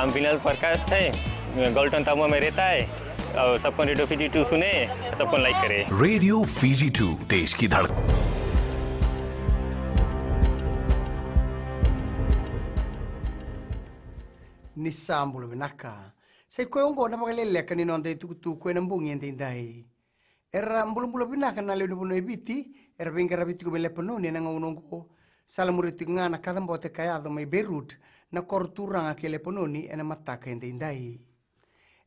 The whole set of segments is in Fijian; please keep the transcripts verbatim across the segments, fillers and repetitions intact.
हम विनल प्रकाश है, गोल्टन तमो में रहता है। और सबको रेडियो फिजी टू सुने, सबको लाइक करे। रेडियो फिजी टू, देश की धड़कन। Ni sa bula vinaka. Sa i koya oqo na vakaleleka ni noda itukutuku ena bogi edaidai. Era bulabula vinaka na lewe ni vanua e Viti era veiqaravi tiko mai Lepanoni ena gauna oqo. Sa la muria tiko ga na kacabote ka yaco mai Beirut, na koro turaga kei Lepanoni, ena mataka edaidai.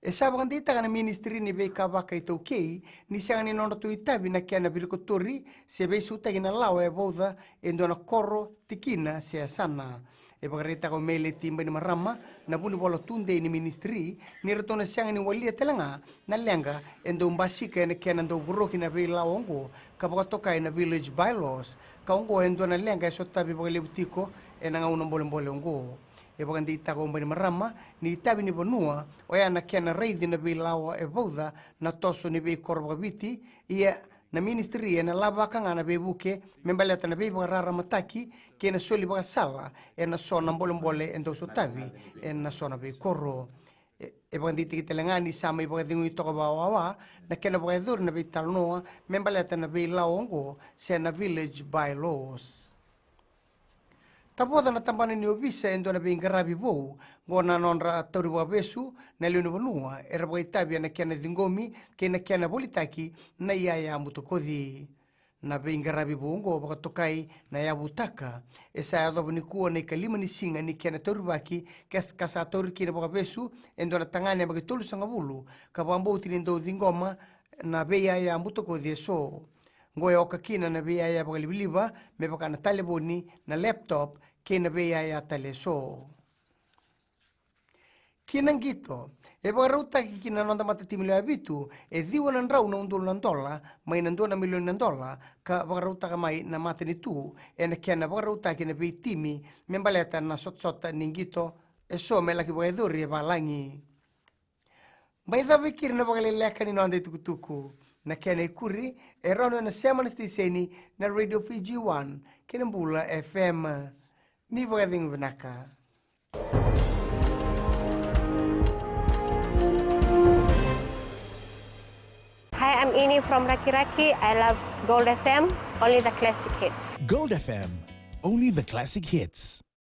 E sa vakadeitaka na Ministry ni Veika Vakaitaukei ni sega ni nodratou itavi na kena virikotori se veisautaki na lawa e vauca e dua na koro, tikina se yasana. E vakaraitaka o Meleti Bainimarama, na vunivola tudei ni Ministry, ni ratou na sega ni walia tale ga na leqa e dau basika ena kena dau voroki na veilawa oqo ka vakatokai na Village Bylaws, ka oqo e dua na leqa e sotavi vakalevu tiko ena gauna bolebole oqo. E vakadeitaka o Bainimarama ni itavi ni vanua oya na kena raici na veilawa e vauca na toso ni veikoro vakaviti, ia na Ministry ena lavaka ga na veivuke me baleta na veivakararamataki kei na soli vakasala ena so na bolebole e dau sotavi ena so na veikoro. E, e vakadeitaki tale ga ni sa mai vakacegui toka vakawawa na kena vakayacori na veitalanoa me baleta na veilawa oqo se na Village Bylaws. Tavoca na tabana ni ovisa e dua na veiqaravi vou, oqo na nodra tauri vakavesu na lewe ni vanua era vakaitavi ena kena ciqomi kei na kena volitaki na iyaya butakoci. Na veiqaravi vou oqo vakatokai na Yavutaka. E sa yacova nikua na ikalima ni siga ni kena taurivaki, ka s-, ka sa tauri kina vakavesu e dua na tagane yabaki tolusagavulu ka vakabauti ni dau ciqoma na veiyaya butakoci eso. Oqo e oka kina na veiyaya vakalivaliva me vaka na talevoni, na laptop kei na veiyaya tale eso. Ki na qito, e vakarautaki ki na noda matatimi lewe vitu e ciwa na drau na udolu na dola mai na dua na milioni na dola ka vakarautaka mai na matanitu ena kena vakarautaki na veitimi me baleta na sotasota ni qito eso me laki vakayacori e valagi. Mai cava e keri na vakaleleka ni noda itukutuku. Na kena ikuri e rawa ni o na sema na siteseni na Radio Fiji One kei na Bula F M. Ni vakacegu vinaka. Hi, I'm Ini from Rakiraki. I love Gold F M, only the classic hits. Gold F M, only the classic hits.